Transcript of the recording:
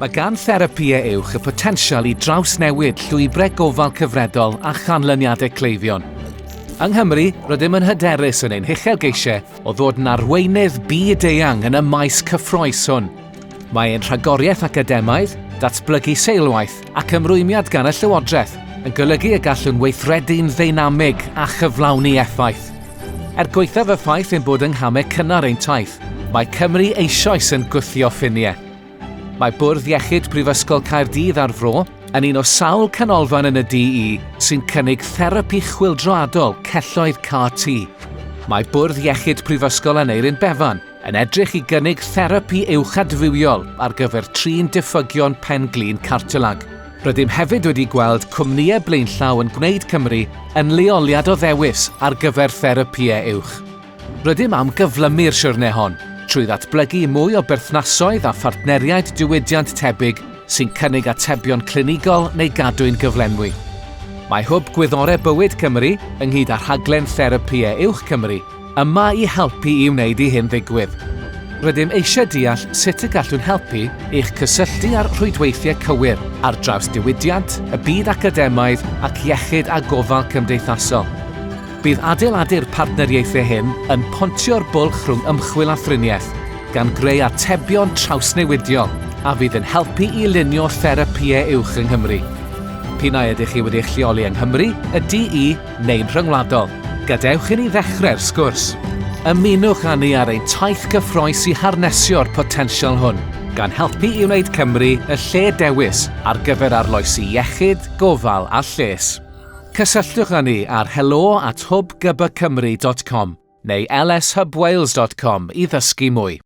Mae gan therapïau uwch y potensial i drawsnewid llwybrau gofal cyfredol a chanlyniadau cleifion. Yng Nghymru, rydym yn hyderus yn ein huchelgeisiau o ddod yn arweinydd byd-eang yn y maes cyffrous hwn. Mae ein rhagoriaeth academaidd, datblygu seilwaith ac ymrwymiad gan y Llywodraeth yn golygu y gallwn weithredu'n ddeinamig a chyflawni effaith. Er gwaethaf y ffaith ein bod yng nghamau cynnar ein taith, mae Cymru eisoes yn gwthio ffiniau. Mae Bwrdd Iechyd Prifysgol Caerdydd a'r Fro yn un o sawl canolfan yn y DE sy'n cynnig therapi chwyldroadol celloedd CAR-T. Mae Bwrdd Iechyd Prifysgol Aneurin Bevan yn edrych i gynnig therapi uwchadfywiol ar gyfer trin diffygion pen-glin cartilag. Rydym hefyd wedi gweld cwmnïau blaenllaw yn gwneud Cymru yn leoliad o ddewis ar gyfer therapïau uwch. Rydym am gyflymu'r siwrne hon trwy ddatblygu mwy o berthnasoedd a phartneriaid diwydiant tebyg sy'n cynnig atebion clinigol neu gadwyn gyflenwi. Mae Hwb Gwyddorau Bywyd Cymru, ynghyd â Rhaglen Therapïau Uwch Cymru, yma i helpu i wneud i hyn ddigwydd. Rydym eisiau deall sut y gallwn helpu i'ch cysylltu â'r rhwydweithiau cywir ar draws diwydiant, y byd academaidd ac iechyd a gofal cymdeithasol. Bydd adeiladu'r partneriaethau hyn yn pontio'r bwlch rhwng ymchwil a thriniaeth, gan greu atebion trawsnewidiol a fydd yn helpu i lunio therapïau uwch yng Nghymru. P'un ai ydych chi wedi eich lleoli yng Nghymru, y DE neu'n rhyngwladol, gadewch i ni ddechrau'r sgwrs. Ymunwch â ni ar ein taith gyffrous i harnesio'r potensial hwn, gan helpu i wneud Cymru y lle dewis ar gyfer arloesi iechyd, gofal a lles. Cysylltwch â ni ar helo@hwbgbcymru.com neu lshubwales.com i ddysgu mwy.